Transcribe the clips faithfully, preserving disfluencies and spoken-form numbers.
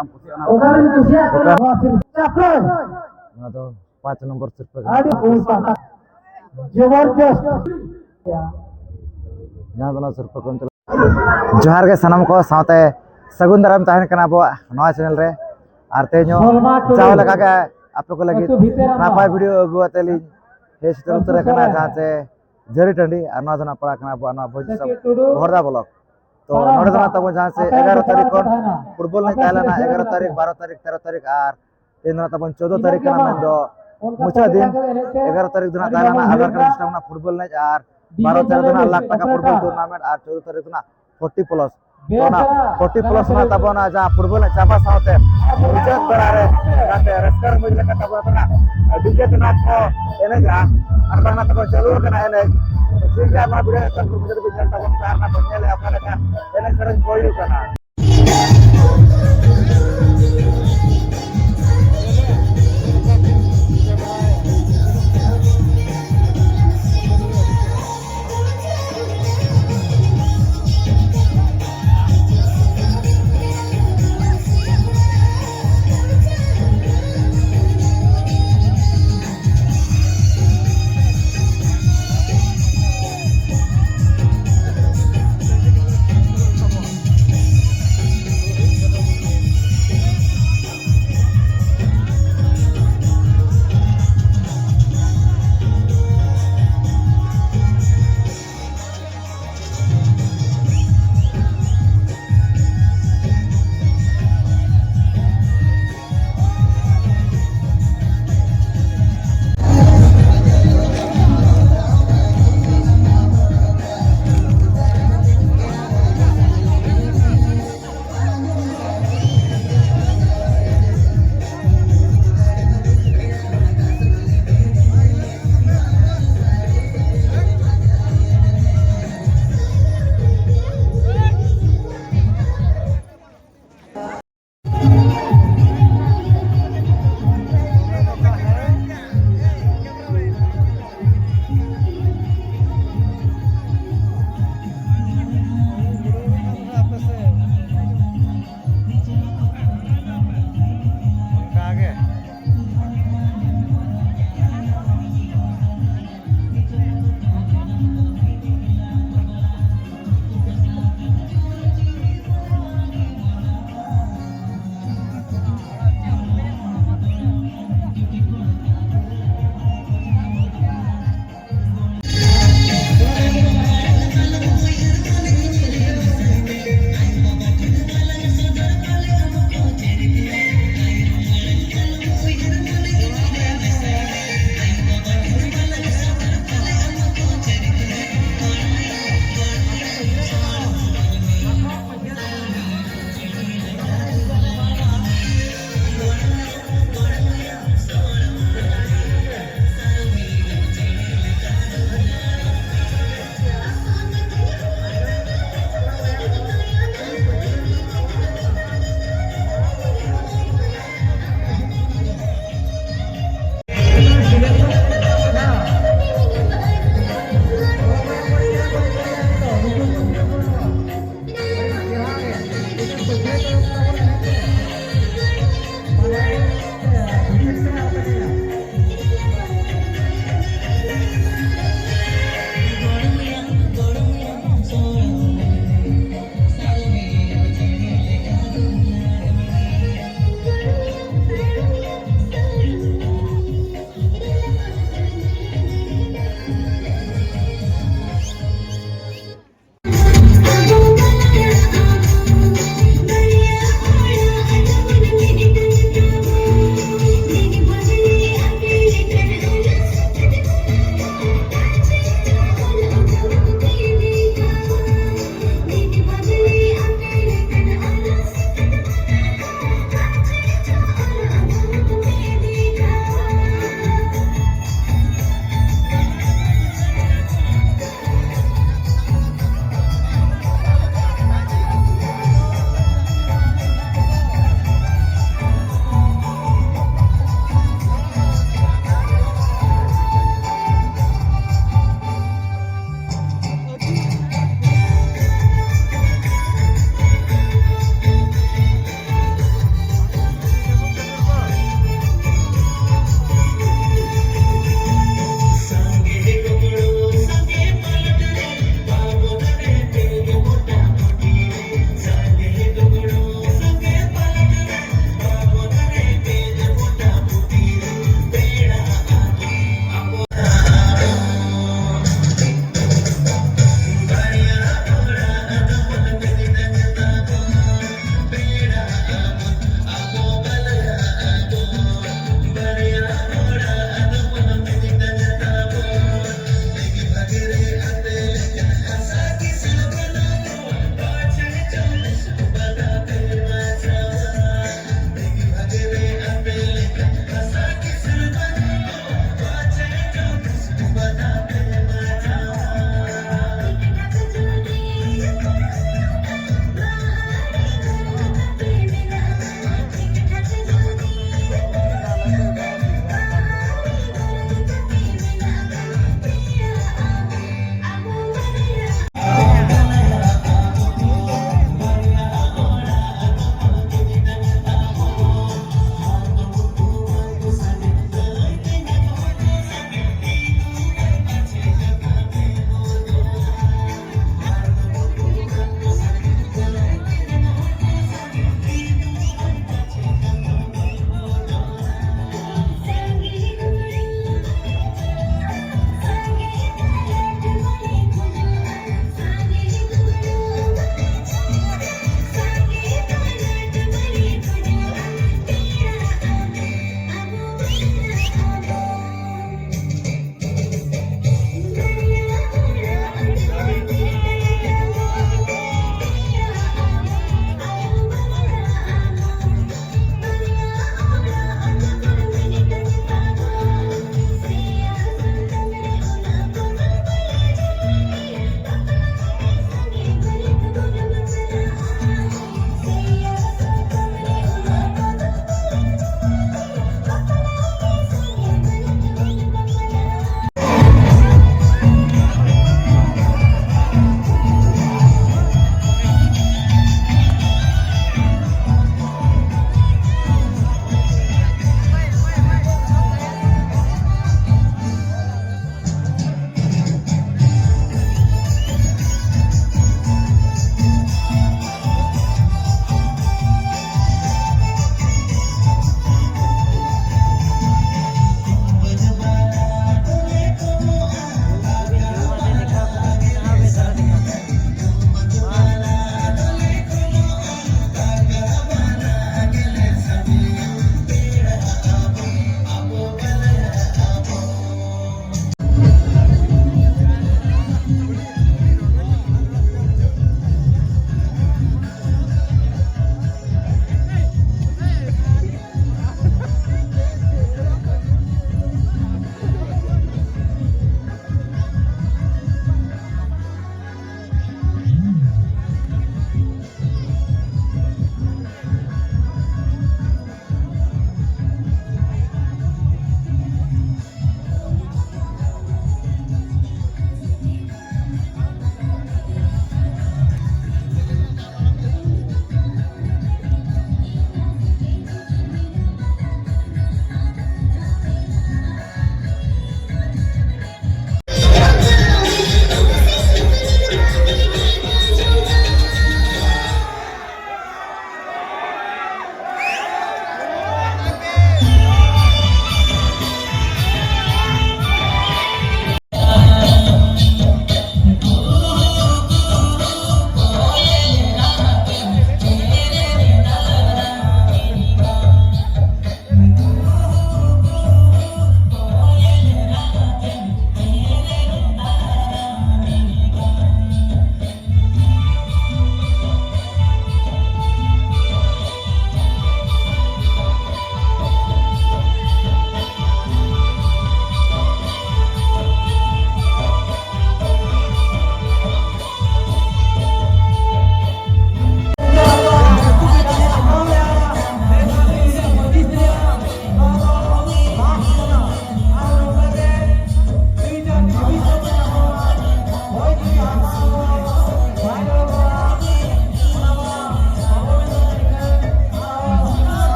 ᱚᱠᱟᱨᱮᱧ ᱠᱩᱥᱤᱭᱟᱜ ᱠᱟᱱᱟ ᱱᱚᱣᱟ ᱥᱤᱨᱯᱟᱹ᱾ ᱱᱚᱣᱟ ᱫᱚ ᱯᱟᱸᱪ ᱱᱚᱢᱵᱚᱨ ᱥᱤᱨᱯᱟᱹ ᱠᱟᱱᱟ᱾ ᱟᱹᱰᱤ ᱩᱥᱟᱫᱟ᱾ ᱡᱚᱵᱚᱨᱫᱚᱥᱛ᱾ ᱡᱟᱦᱟᱸ ᱫᱚ ᱱᱚᱣᱟ ᱥᱤᱨᱯᱟᱹ ᱠᱚ ᱮᱢ ᱪᱟᱞᱟᱜ᱾ ᱡᱚᱦᱟᱨ ᱜᱮ ᱥᱟᱱᱟᱢ ᱠᱚ ᱥᱟᱶᱛᱮ ᱥᱟᱹᱜᱩᱱ ᱫᱟᱨᱟᱢ ᱛᱟᱦᱮᱱ ᱠᱟᱱᱟ ᱟᱵᱚᱣᱟᱜ ᱱᱚᱣᱟ ᱪᱮᱱᱮᱞ ᱨᱮ᱾ ᱟᱨ ᱛᱮᱦᱮᱧ ᱦᱚᱸ ᱡᱟᱣ ᱞᱮᱠᱟ ᱜᱮ ᱟᱯᱮ ᱠᱚ ᱞᱟᱹᱜᱤᱫ ᱱᱟᱯᱟᱭ ᱵᱷᱤᱰᱤᱭᱳ ᱟᱹᱜᱩ ᱟᱛᱮ ᱞᱤᱧ ᱦᱮᱡ ᱥᱮᱴᱮᱨ ᱩᱛᱟᱹᱨ ᱟᱠᱟᱱᱟ, ᱡᱟᱦᱟᱸ ᱪᱮ ᱡᱷᱟᱹᱨᱤ ᱴᱟᱺᱰᱤ, ᱟᱨ ᱱᱚᱣᱟ ᱫᱚ ᱱᱟᱜ ᱯᱟᱲᱟᱜ ᱠᱟᱱᱟ ᱟᱵᱚᱣᱟᱜ ᱱᱚᱣᱟ ᱵᱷᱚᱸᱡᱽ ᱫᱤᱥᱚᱢ ᱵᱚᱦᱚᱲᱫᱟ ᱵᱞᱚᱠ᱾ ᱛᱚ ᱱᱚᱰᱮ ᱫᱚ ᱱᱟᱜ ᱛᱟᱵᱚᱱ ᱡᱟᱦᱟᱸ ᱥᱮ ᱮᱜᱟᱨᱚ ᱛᱟᱹᱨᱤᱠᱷ ᱠᱷᱚᱱ ᱯᱷᱩᱴᱵᱚᱞ ᱮᱱᱮᱡ ᱛᱟᱦᱮᱸ ᱞᱮᱱᱟ ᱮᱜᱟᱨᱚ ᱛᱟᱹᱨᱤᱠᱷ, ᱵᱟᱨᱚ ᱛᱟᱹᱨᱤᱠᱷ, ᱛᱮᱨᱚ ᱛᱟᱹᱨᱤᱠᱷ, ᱟᱨ ᱛᱮᱦᱮᱧ ᱫᱚ ᱱᱟᱜ ᱛᱟᱵᱚᱱ ᱪᱳᱫᱽᱫᱚ ᱛᱟᱹᱨᱤᱠᱷ ᱠᱟᱱᱟ, ᱢᱮᱱᱫᱚ ᱢᱩᱪᱟᱹᱫ ᱫᱤᱱ᱾ ᱮᱜᱟᱨᱚ ᱛᱟᱹᱨᱤᱠᱷ ᱫᱚ ᱱᱟᱜ ᱛᱟᱦᱮᱸ ᱞᱮᱱᱟ ᱟᱫᱷᱟᱨ ᱠᱟᱨᱰ ᱥᱤᱥᱴᱮᱢ ᱨᱮᱱᱟᱜ ᱯᱷᱩᱴᱵᱚᱞ ᱮᱱᱮᱡ, ᱟᱨ ᱵᱟᱨᱚ ᱛᱮᱨᱚ ᱫᱚ ᱱᱟᱜ ᱞᱟᱠᱷ ᱴᱟᱠᱟ ᱯᱷᱩᱴᱵᱚᱞ ᱴᱩᱨᱱᱟᱢᱮᱱᱴ, ᱟᱨ ᱪᱳᱫᱽᱫᱚ ᱛᱟᱹᱨᱤᱠᱷ ᱫᱚ ᱱᱟᱜ ᱯᱷᱳᱨᱴᱤ ᱯᱞᱟᱥ᱾ ᱛᱚ ᱚᱱᱟ ᱯᱷᱳᱨᱴᱤ ᱯᱞᱟᱥ ᱨᱮᱱᱟᱜ ᱛᱟᱵᱚᱱ ᱡᱟᱦᱟᱸ ᱯᱷᱩᱴᱵᱚᱞ ᱮᱱᱮᱡ ᱪᱟᱵᱟ ᱥᱟᱶᱛᱮ ᱢᱩᱪᱟᱹᱫ ᱵᱮᱲᱟ ᱨᱮ ᱡᱟᱛᱮ ᱨᱟᱹᱥᱠᱟᱹ ᱨᱚᱢᱚᱡᱽ ᱞᱮᱠᱟ ᱛᱟᱵᱚᱱ ᱚᱱᱟ ᱰᱤᱡᱮ ᱛᱮ ᱱᱟᱪ ᱠᱚ ᱮᱱᱮᱡᱟ, ᱟᱨ ᱵᱟᱝ ᱛᱟᱵᱚᱱ ᱪᱟᱹᱞᱩ ᱟᱠᱟᱱᱟ ᱮᱱᱮᱡ᱾ ᱴᱷᱤᱠ ᱜᱮᱭᱟ, ᱱᱚᱣᱟ ᱵᱷᱤᱰᱤᱭᱳ ᱮᱠᱫᱚᱢ ᱢᱩᱪᱟᱹᱫ ᱫᱷᱟᱹᱵᱤᱡ ᱧᱮᱞ ᱛᱟᱵᱚᱱ ᱯᱮ ᱟᱨ ᱱᱟᱜ ᱵᱚᱱ ᱧᱮᱞᱮᱜᱼᱟ ᱚᱠᱟ ᱞᱮᱠᱟ ᱮᱱᱮᱡ ᱥᱮᱨᱮᱧ ᱠᱚ ᱦᱩᱭᱩᱜ ᱠᱟᱱᱟ᱾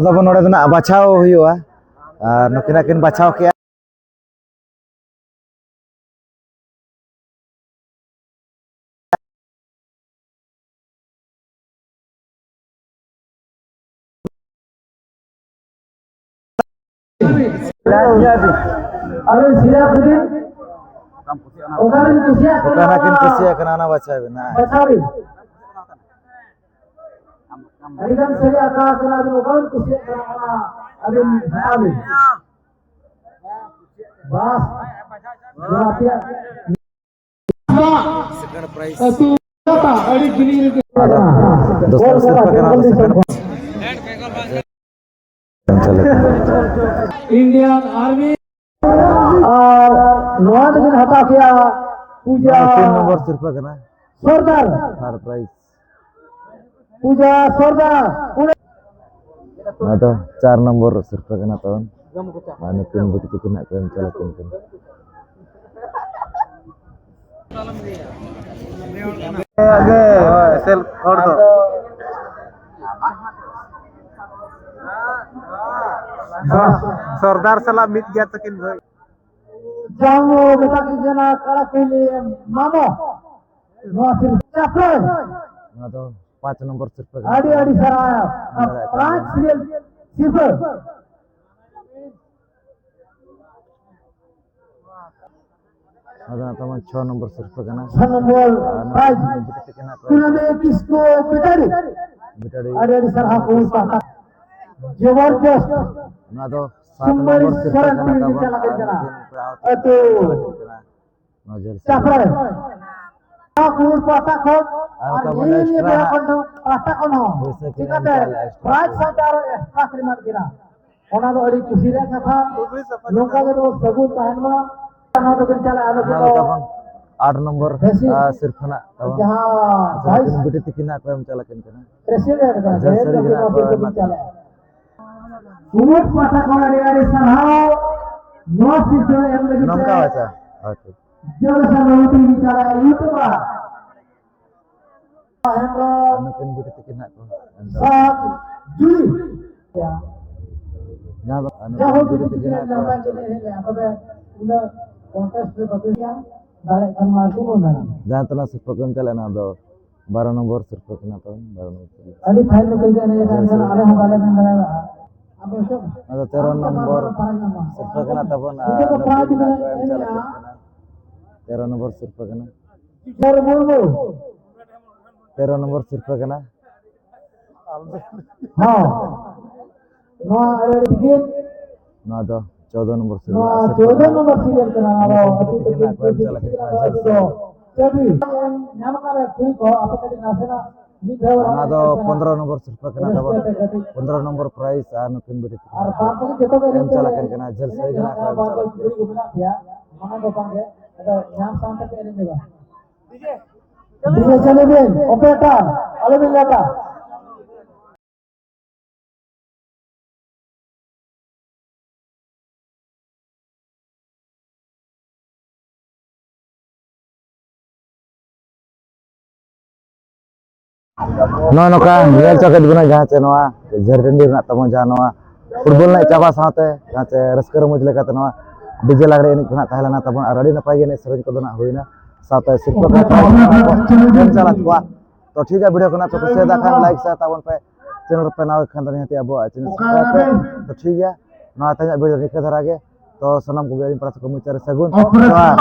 ᱟᱫᱚ ᱱᱚᱰᱮ ᱫᱚ ᱱᱟᱜ ᱵᱟᱪᱷᱟᱣ ᱦᱩᱭᱩᱜᱼᱟ, ᱟᱨ ᱱᱩᱠᱤᱱᱟᱜ ᱠᱤᱱ ᱵᱟᱪᱷᱟᱣ ᱠᱮᱜᱼᱟ᱾ ᱟᱵᱮᱱ ᱥᱤᱨᱟᱯ ᱵᱤᱱ ᱚᱠᱟᱵᱮᱱ ᱠᱩᱥᱤᱭᱟᱜ ᱠᱟᱱᱟ, ᱚᱠᱟᱱᱟᱜ ᱠᱤᱱ ᱚᱱᱟ ᱠᱩᱥᱤᱭᱟᱜ ᱠᱟᱱᱟ, ᱚᱱᱟ ᱵᱟᱪᱷᱟᱣ ᱵᱤᱱ᱾ ᱦᱮᱸ᱾ ᱵᱟᱪᱷᱟᱣ ᱵᱤᱱ᱾ ᱟᱹᱰᱤ ᱜᱟᱱ ᱥᱟᱹᱨᱤ ᱟᱠᱟ ᱟᱠᱟᱱᱟ, ᱟᱵᱮᱱ ᱚᱠᱟᱵᱮᱱ ᱠᱩᱥᱤᱭᱟᱜ ᱠᱟᱱᱟ, ᱚᱱᱟ ᱟᱹᱵᱤᱱ ᱦᱟᱛᱟᱣ ᱵᱤᱱ᱾ ᱵᱟᱥ᱾ ᱱᱚᱣᱟ ᱟᱯᱮᱭᱟᱜ ᱟᱹᱛᱩ ᱟᱹᱰᱤ ᱡᱤᱞᱤᱧ ᱨᱮᱜᱮ ᱟᱫᱚ ᱫᱚᱥᱟᱨ ᱥᱤᱨᱯᱟᱹ ᱠᱟᱱᱟ, ᱫᱚᱥᱟᱨ ᱠᱟᱱᱟ᱾ Indian Army᱾ ᱟᱨ ᱱᱚᱣᱟ ᱫᱚᱵᱤᱱ ᱦᱟᱛᱟᱣ ᱠᱮᱜᱼᱟ ᱯᱩᱡᱟ ᱱᱚᱣᱟ ᱛᱤᱱ ᱱᱚᱢᱵᱚᱨ ᱥᱤᱨᱯᱟᱹ ᱠᱟᱱᱟ᱾ ᱥᱚᱨᱫᱟᱨ᱾ Third prize᱾ ᱯᱩᱡᱟ ᱥᱚᱨᱫᱟᱨ᱾ ᱱᱚᱣᱟ ᱫᱚ ᱪᱟᱨ ᱱᱚᱢᱵᱚᱨ ᱥᱤᱨᱯᱟᱹ ᱠᱟᱱᱟ ᱛᱟᱵᱚᱱ᱾ ᱟᱨ ᱱᱩᱠᱤᱱ ᱵᱤᱴᱤ ᱛᱟᱹᱠᱤᱱ ᱦᱟᱸᱜ ᱠᱚ ᱮᱢ ᱪᱟᱞ ᱟᱹᱠᱤᱱ ᱠᱟᱱᱟ᱾ ᱜᱮ ᱮᱥᱮᱞ ᱦᱚᱲ ᱫᱚ᱾ ᱥᱚᱨ-, ᱥᱚᱨᱫᱟᱨ ᱥᱟᱞᱟᱜ ᱢᱤᱫ ᱜᱮᱭᱟ ᱛᱟᱹᱠᱤᱱ ᱵᱷᱟᱹᱭ᱾ ᱡᱟᱝ ᱢᱮᱛᱟ ᱠᱤᱱ ᱠᱟᱱᱟ ᱠᱟᱲᱟ ᱠᱩᱞᱤ ᱢᱟᱢᱚ᱾ ᱱᱚᱣᱟ ᱥᱤᱨᱯᱟᱹ ᱪᱟᱯᱲᱟᱣ᱾ ᱱᱚᱣᱟ ᱫᱚ ᱯᱟᱸᱪ ᱱᱚᱢᱵᱚᱨ ᱥᱤᱨᱯᱟᱹ ᱠᱟᱱᱟ᱾ ᱟᱹᱰᱤ ᱟᱹᱰᱤ ᱥᱟᱨᱦᱟᱣ᱾ ᱫᱟᱲᱮᱭᱟᱜ ᱠᱟᱱᱟ᱾ ᱯᱟᱸᱪ ᱥᱤᱨᱤᱭᱟᱞ ᱥᱤᱨᱯᱟᱹ᱾ ᱟᱫᱚ ᱱᱟᱜ ᱛᱟᱵᱚᱱ ᱪᱷᱚ ᱱᱚᱢᱵᱚᱨ ᱥᱤᱨᱯᱟᱹ ᱠᱟᱱᱟ᱾ ᱪᱷᱚ ᱱᱚᱢᱵᱚᱨ ᱟᱨ ᱱᱚᱣᱟ prize᱾ ᱵᱤᱴᱤ ᱛᱟᱹᱠᱤᱱᱟᱜ ᱠᱚ ᱠᱩᱱᱟᱹᱢᱤ ᱠᱤᱥᱠᱩ ᱵᱮᱴᱟᱨᱤ᱾ ᱵᱮᱴᱟᱨᱤ᱾ ᱟᱹᱰᱤ ᱟᱹᱰᱤ ᱥᱟᱨᱦᱟᱣ ᱠᱚ ᱯᱟᱦᱴᱟ᱾ ᱡᱚᱵᱚᱨᱡᱚᱥᱛ᱾ ᱱᱚᱣᱟ ᱫᱚ ᱥᱟᱛ ᱥᱩᱢᱟᱹᱭ ᱱᱚᱢᱵᱚᱨ ᱥᱤᱨᱯᱟᱹ ᱥᱚᱨᱮᱱ ᱠᱟᱱᱟ ᱛᱤᱨᱤ ᱛᱟᱵᱚᱱ᱾ ᱪᱟᱞᱟᱜ ᱟᱨ ᱠᱟᱱᱟ᱾ ᱢᱤᱫᱴᱮᱱ ᱯᱮᱲᱟ ᱦᱚᱲ ᱟᱹᱛᱩ᱾ ᱴᱷᱮᱱ ᱠᱟᱱᱟ᱾ ᱱᱚᱣᱟ ᱡᱷᱟᱹᱞ ᱥᱟᱹᱲᱤ᱾ ᱪᱟᱯᱲᱟᱭ᱾ ᱱᱚᱣᱟ ᱠᱩᱲᱩᱨ ᱯᱟᱦᱴᱟ ᱠᱷᱚᱱ ᱟᱨ ᱟᱨ ᱛᱟᱵᱚᱱ ᱱᱤᱭᱟᱹ extra ᱱᱤᱭᱟᱹ ᱦᱟᱸᱜ ᱯᱟᱦᱴᱟ ᱠᱷᱚᱱ ᱦᱚᱸ᱾ ᱯᱩᱭᱥᱟᱹ ᱠᱚ ᱮᱢ ᱪᱤᱠᱟᱹᱛᱮ ᱠᱟᱜ ᱞᱮ extra prize ᱯᱩᱭᱥᱟᱹ᱾ ᱥᱟᱶᱛᱮ ᱟᱨᱚ extra ᱠᱚ ᱮᱢᱟᱫ ᱠᱤᱱᱟ᱾ ᱚᱱᱟ ᱫᱚ ᱟᱹᱰᱤ ᱠᱩᱥᱤ ᱨᱮᱭᱟᱜ ᱠᱟᱛᱷᱟ᱾ ᱱᱚᱝᱠᱟ ᱜᱮ ᱱᱚᱣᱟ ᱥᱟᱹᱜᱩᱱ ᱛᱟᱦᱮᱱ ᱢᱟ᱾ ᱱᱚᱣᱟ ᱫᱚ ᱠᱤᱱ ᱪᱟᱞᱟᱜᱼᱟ, ᱱᱩᱠᱤᱱ ᱱᱚᱣᱟ ᱫᱚ ᱫᱚ ᱛᱟᱵᱚᱱ ᱟᱴ ᱱᱚᱢᱵᱚᱨ, ᱵᱮᱥᱤ ᱟᱨ, ᱥᱤᱨᱯᱷᱟᱹ ᱨᱮᱱᱟᱜ ᱛᱟᱵᱚᱱ᱾ ᱡᱟᱦᱟᱸ ᱟᱪᱪᱷᱟ, vice ᱱᱩᱠᱤᱱ ᱵᱤᱴᱤ ᱛᱤᱠᱤᱱ ᱦᱟᱸᱜ ᱠᱚ ᱮᱢ ᱪᱟᱞᱟᱜ ᱠᱤᱱ ᱠᱟᱱᱟ᱾ President ᱠᱟᱱᱟ, ᱡᱷᱟᱹᱞ ᱡᱟᱦᱮᱨ ᱥᱟᱹᱲᱤ ᱜᱮ ᱜᱮ ᱱᱟᱜ ᱱᱚᱣᱟ ᱠᱚ ᱥᱤᱨᱯᱷᱟᱹ ᱮᱢᱟ ᱠᱤᱱ ᱠᱤᱱᱟ᱾ ᱪᱟᱞᱟᱜᱼᱟ᱾ ᱠᱩᱢᱩᱴ ᱯᱟᱦᱴᱟ ᱠᱷᱚᱱ ᱟᱹᱰᱤ ᱟᱹᱰᱤ ᱥᱟᱨᱦᱟᱣ᱾ ᱱᱚᱣᱟ ᱥᱤᱨᱯᱷᱟᱹ ᱮᱢ ᱞᱟᱹᱜᱤᱫ ᱱᱚᱝᱠᱟ ᱛᱮ ᱢᱟᱪᱷᱟ᱾ ᱦᱳᱭ, ᱴᱷᱤᱠ᱾ ᱡᱚᱜᱚ ᱥᱟᱨ ᱵᱟᱹᱵᱩ ᱛᱤᱧ ᱪᱟᱞᱟᱜᱼᱟ, YouTuber᱾ ᱦᱮᱢᱵᱨᱚᱢ᱾ ᱟᱨ ᱱᱩᱠᱤᱱ ᱵᱤᱴᱤ ᱛᱤᱠᱤᱱ ᱦᱟᱸᱜ ᱠᱚ ᱮᱢ ᱪᱟᱞᱟᱜ ᱥᱟᱛ ᱡᱩᱞᱤ᱾ ᱡᱟᱦᱟᱸ ᱫᱚ ᱡᱟᱭᱦᱳᱠ, ᱡᱩᱫᱤ ᱛᱤᱠᱤᱱ ᱱᱟᱯᱟᱭ ᱜᱮ ᱦᱮᱡ ᱞᱮᱱᱟ, ᱛᱚᱵᱮ ᱩᱱᱟᱹᱜ contest ᱨᱮ ᱵᱟᱠᱚ ᱫᱟᱲᱮᱭᱟᱜ ᱠᱷᱟᱱ ᱢᱟ ᱟᱨ ᱪᱮᱫ ᱵᱚᱱ ᱢᱮᱱᱟ? ᱡᱟᱦᱟᱸ ᱛᱤᱱᱟᱹᱜ ᱥᱤᱨᱯᱟᱹ ᱠᱚ ᱮᱢ ᱪᱟᱞᱟᱜ ᱠᱟᱱᱟ, ᱟᱫᱚ ᱵᱟᱨᱚ ᱱᱚᱢᱵᱚᱨ ᱥᱤᱨᱯᱟᱹ ᱠᱟᱱᱟ ᱛᱟᱵᱚᱱ, ᱵᱟᱨᱚ ᱱᱚᱢᱵᱚᱨ ᱥᱤᱨᱯᱟᱹ᱾ ᱟᱹᱰᱤ ᱯᱷᱟᱭᱤᱱ ᱠᱚ ᱠᱟᱹᱢᱤᱭᱟ, ᱱᱤᱭᱟᱹ ᱠᱟᱱ ᱠᱷᱟᱱ ᱟᱞᱮ ᱦᱚᱸ ᱵᱟᱞᱮ ᱢᱮᱱ ᱫᱟᱲᱮᱭᱟᱜᱼᱟ᱾ ᱟᱫᱚ ᱪᱮᱫ? ᱟᱫᱚ ᱛᱮᱨᱚ ᱱᱚᱢᱵᱚᱨ ᱥᱤᱨᱯᱟᱹ ᱠᱟᱱᱟ ᱛᱟᱵᱚᱱ, ᱟᱨ ᱱᱩᱠᱩ ᱢᱮᱱᱟᱜ ᱠᱚᱣᱟ, ᱮᱢ ᱪᱟᱞᱟᱜ ᱠᱟᱱᱟ᱾ ᱛᱮᱨᱚ ᱱᱚᱢᱵᱚᱨ ᱥᱤᱨᱯᱟᱹ ᱠᱟᱱᱟ᱾ ᱛᱮᱨᱚ ᱱᱚᱢᱵᱚᱨ ᱥᱤᱨᱯᱟᱹ ᱠᱟᱱᱟ᱾ ᱦᱚᱸ᱾ ᱱᱚᱣᱟ ᱟᱹᱰᱤ ᱴᱷᱤᱠ᱾ ᱱᱚᱣᱟ ᱫᱚ ᱪᱳᱫᱚ ᱱᱚᱢᱵᱚᱨ serial ᱱᱚᱣᱟ ᱟᱨ ᱪᱳᱫᱚ ᱱᱚᱢᱵᱚᱨ serial ᱠᱟᱱᱟ᱾ ᱟᱫᱚ ᱟᱹᱛᱩ ᱠᱚ ᱛᱤᱠᱤᱱ ᱟᱠᱚ ᱮᱢ ᱪᱟᱞᱟᱜ ᱠᱟᱱᱟ, ᱡᱟᱹᱨᱥᱤ᱾ ᱪᱟᱹᱵᱤ ᱧᱟᱢ ᱟᱠᱟᱫ ᱨᱮ ᱠᱩᱲᱤ ᱠᱚ ᱟᱯᱮ ᱠᱟᱹᱴᱤᱡ ᱱᱟᱥᱮᱱᱟᱜ ᱢᱤᱫ ᱫᱷᱟᱣ ᱚᱱᱟ ᱫᱚ ᱯᱚᱱᱫᱽᱨᱚ ᱱᱚᱢᱵᱚᱨ ᱥᱤᱨᱯᱟᱹ ᱠᱟᱱᱟ ᱛᱟᱵᱚᱱ᱾ ᱨᱟᱹᱥᱠᱟᱹ ᱛᱮ ᱠᱟᱹᱴᱤᱡ᱾ ᱯᱚᱱᱫᱽᱨᱚ ᱱᱚᱢᱵᱚᱨ prize ᱟᱨ ᱱᱩᱠᱤᱱ ᱵᱤᱴᱤ ᱛᱟᱹᱠᱤᱱ ᱟᱨ ᱵᱟᱨ ᱯᱟᱹᱴᱤ ᱡᱚᱛᱚ ᱜᱮ ᱮᱢ ᱪᱟᱞᱟᱜ ᱠᱟᱱ ᱠᱟᱱᱟ, ᱡᱟᱹᱨᱥᱤ ᱠᱟᱱᱟ ᱠᱚ ᱮᱢ ᱵᱟᱨ ᱪᱟᱞᱟᱜ ᱯᱟᱹᱴᱤ ᱠᱩᱲᱤ ᱠᱚ ᱢᱮᱱᱟᱜ ᱯᱮᱭᱟ, ᱢᱟᱱᱟ ᱫᱚ ᱵᱟᱝ ᱜᱮ, ᱟᱫᱚ ᱧᱟᱢ ᱥᱟᱶ ᱛᱮᱯᱮ ᱮᱱᱮᱡ ᱧᱚᱜᱟ᱾ ᱰᱤᱡᱮ ᱪᱟᱹᱞᱩ ᱵᱤᱱ, ᱚᱯᱮ ᱮᱴᱟ, ᱟᱞᱚ ᱵᱤᱱ ᱞᱮᱴᱟ᱾ ᱱᱚᱜᱼᱚ ᱱᱚᱝᱠᱟ ᱧᱮᱞ ᱪᱚ ᱠᱮᱫ ᱵᱚᱱᱟ, ᱡᱟᱦᱟᱸ ᱪᱮ ᱱᱚᱣᱟ ᱡᱷᱟᱹᱨᱤ ᱴᱟᱺᱰᱤ ᱨᱮᱱᱟᱜ ᱛᱟᱵᱚᱱ ᱡᱟᱦᱟᱸ ᱱᱚᱣᱟ football ᱮᱱᱮᱡ ᱪᱟᱵᱟ ᱥᱟᱶᱛᱮ ᱡᱟᱦᱟᱸ ᱪᱮ ᱨᱟᱹᱥᱠᱟᱹ ᱨᱚᱢᱚᱡᱽ ᱞᱮᱠᱟᱛᱮ ᱱᱚᱣᱟ ᱰᱤᱡᱮ ᱞᱟᱜᱽᱲᱮ ᱮᱱᱮᱡ ᱠᱚ ᱱᱟᱜ ᱛᱟᱦᱮᱸ ᱞᱮᱱᱟ ᱛᱟᱵᱚᱱ, ᱟᱨ ᱟᱹᱰᱤ ᱱᱟᱯᱟᱭ ᱜᱮ ᱮᱱᱮᱡ ᱥᱮᱨᱮᱧ ᱠᱚᱫᱚ ᱱᱟᱜ ᱦᱩᱭᱱᱟ, ᱥᱟᱶᱛᱮ ᱥᱤᱨᱯᱟᱹ ᱠᱚ ᱮᱢ ᱪᱟᱞᱟᱫ ᱠᱚᱣᱟ᱾ ᱛᱚ ᱴᱷᱤᱠ ᱜᱮᱭᱟ, video ᱠᱚ ᱱᱟᱜ ᱯᱮ ᱠᱩᱥᱤᱭᱟᱫᱟ ᱠᱷᱟᱱ like share ᱛᱟᱵᱚᱱ ᱯᱮ, channel ᱨᱮᱯᱮ ᱱᱟᱣᱟ ᱠᱷᱟᱱ ᱫᱚ ᱱᱤᱦᱟᱹᱛ ᱟᱵᱚᱣᱟᱜ channel subscribe ᱯᱮ᱾ ᱛᱚ ᱴᱷᱤᱠ ᱜᱮᱭᱟ, ᱱᱚᱣᱟ ᱛᱮᱦᱮᱧᱟᱜ video ᱱᱤᱝᱠᱟᱹ ᱫᱷᱟᱨᱟ ᱜᱮ᱾ ᱛᱚ ᱥᱟᱱᱟᱢ ᱠᱚᱜᱮ ᱟᱹᱞᱤᱧ ᱯᱟᱦᱴᱟ ᱥᱮᱫ ᱠᱷᱚᱱ ᱢᱩᱪᱟᱹᱫ ᱨᱮ ᱥᱟᱹᱜᱩᱱ ᱡᱚᱦᱟᱨ᱾